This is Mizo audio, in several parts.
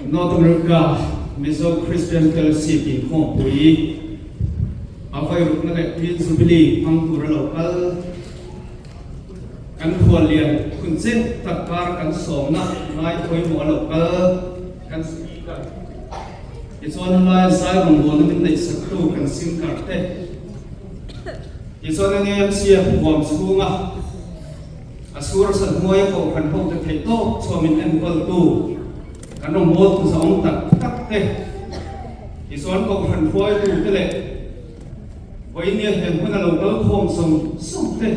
North America Mizo Christian Fellowship inkhawmpui a vairukna leh Twin Jubilee hmang tura lo kal kan khuallian hun cheng tak kar kan sawmna ngai pawimawh a lo kal kan speaker tichuan helai zai rawngbawlna min neihsaktu kan singer te tichuan NAMCF huam chhunga A sur san hnuaia kohhran hote theih tawp chuan min enkawltu kan rawngbawltu zawng tak tak te, tichuan kohhran hruaitute leh vawinia he hmuna lo kal khawm zawng zawng te,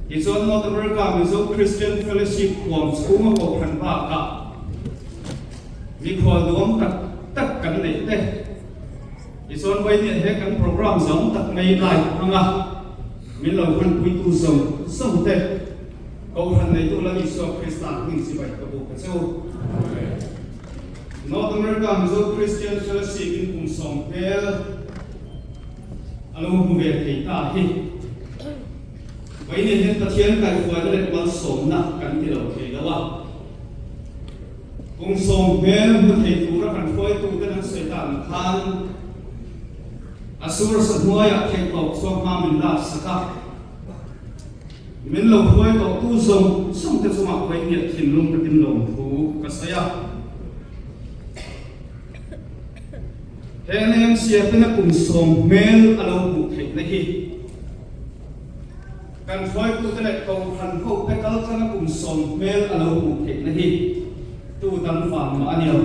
tichuan North America Mizo Christian Fellowship huam chhunga kohhran bakah mikhual duam tak tak kan neih te, tichuan vawinia he kan program zawng tak mai live hmanga Min lo hmanpuitu zawng zawng te, Kohhran neitu Lal Isua Krista hming chibai ka buk a che u. North America Mizo Christian Fellowship in kum sawm hmel a lo hmu ve thei ta hi. Vawiin hian Pathian kaihhruaina leh malsawmna kan ti lo thei lo a. Kum sawm hmel hmu thei tura kan hruaituten an sawi tak ang khan, A sur sa hnuaiah theihtawp chuan hma min lak sak a, min lo hruai tawhtu zawng zawng te chungah pawhin ngiat thinlung takin lawmthu ka sawi a. He NAMCF-in a kum sawm hmel a lo hmuh theihna hi kan hruaitute leh kohhran hote kaltlanga kum sawm hmel a lo hmuh theihna hi tu dang vang mah a ni lo.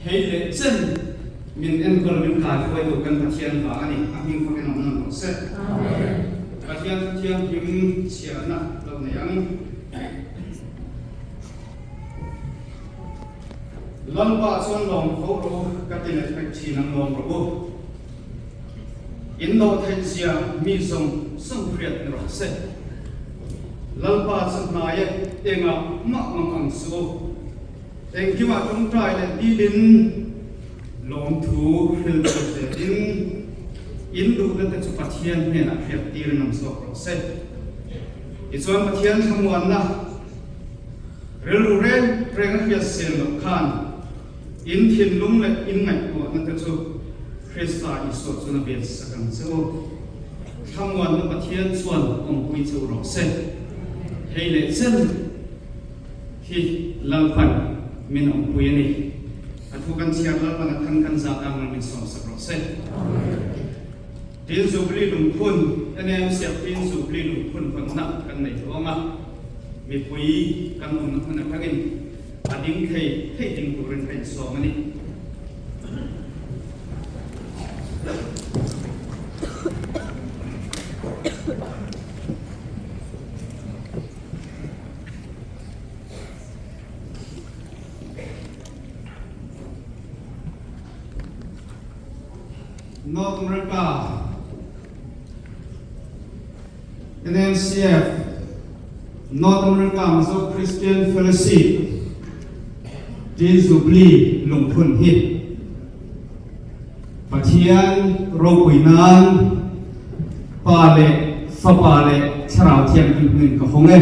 Hei leh chen min enkawl min kai hruaitu kan Pathian vang a ni. A hming fakin awm nawn rawh se. Pathian thu thianghlim chhiarna lo nei ang. Lalpa chuan lawm fo rawh u, ka ti let vek thin ang lawm rawh u. In dawh theih zia mi zawng zawng hriat ni rawh se. Lalpa chu hnai e, engah mah mang ang suh u. Engkimah tawngtai leh dilin lawmthu hril deuh zelin in duhna te chu Pathian hnenah hriattir in awm zawk rawh se. Tichuan Pathian thlamuanna rilru reng reng a hriat sel loh khan in thinlung leh in ngaihtuahna te chu Krista Isua chuan a ven sak ang che u. Thlamuanna Pathian chuan awmpui che u rawh se. Hei leh chen. Hi Lalpan min awmpui a ni. A thu kan chhiar Lalpan a than kan zat ang min sawmsak rawh se. Tin Jubilee lungphun, NAM Siakpin Jubilee lungphun hawnna kan nei tawh ang a, mipui kan awmna hmun atangin a ding thei thei ding turin ka insawm a ni. North America, NMCF, North America Mizo Christian Fellowship, Tin Jubilee lungphun hi Pathian ropui nan Pa leh Fapa leh Thlarau Thianghlim hming ka hawng e.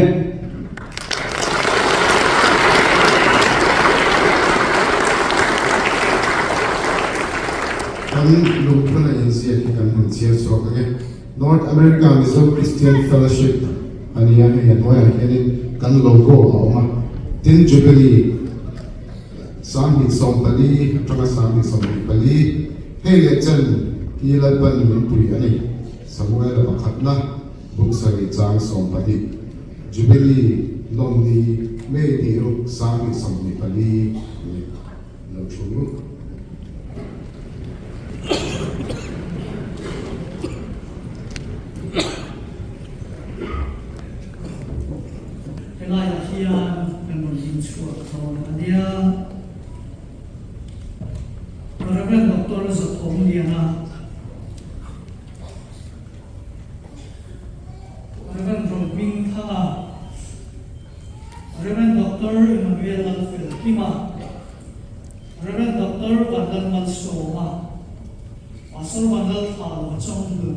Kan lungphun a inziak hi kan han chhiar chhuak ang e. North America Mizo Christian Fellowship a ni a, hei a hnuaiah hianin kan logo a awm a. Tin Jubilee 2014 atanga 2024 hei leh chen hi Lalpan min pui a ni. Samuela pakhatna buk sarih chang 12, Jubilee lawmni May tih ruk 2024 a ni. Lo thu. Helaiah hian kan rawn ding chhuak dawn a nia. Rev. Doctor Zathawm Liana, Rev. Rohming Thanga, Rev. Doctor Emmanuel Lalfelkima, Rev. Doctor Vanlalmalsawma, Pastor Vanlalthalova Chawnglu,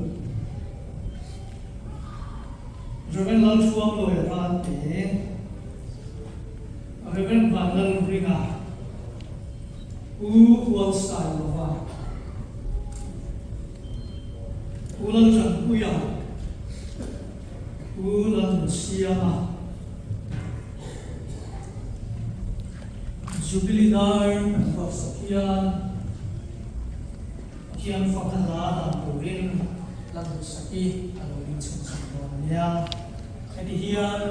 Rev. Lalthuamlawia Ralte, Rev. Rev. Vanlalringa, Pu Hualsailova, Pu Lalṭanpuia, Pu Lalnunsiama, Jubilee dar kan ruatsak hian Pathian fakna hla dan turin Lalduhsaki a lo ding chhunchhun dawn a nia. Heti hian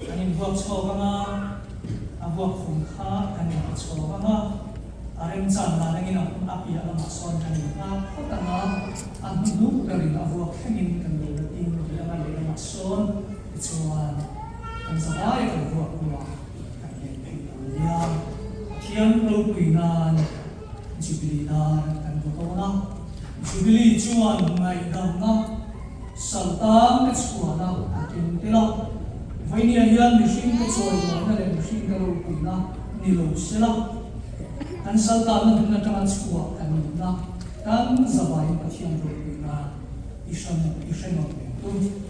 kan invuak chhawk ang a, a vuak fung kha kan inpe chhawk ang a, a remchan dan angin a hun a piah lamah sawn kan inngak phawt ang a, a hnuhnung berin a vuak thlengin kan lo la ding rih ang a lehlamah sawn tichuan kan zavai kan vuak hnuah kan let phei dawn a nia. Pathian ropui nan Jubilee dar kan vaw dawn a, Jubilee chuan ngaihdamna Saltan ka chhuahna a keng tel a, Vainia hian mihring ka chawimuahna leh mihring ka ropuina ni lo se la, kan saltanna hmun atanga chhuah kan nihna kan zavaiin Pathian ropuina i hran i hre nawm reng tum.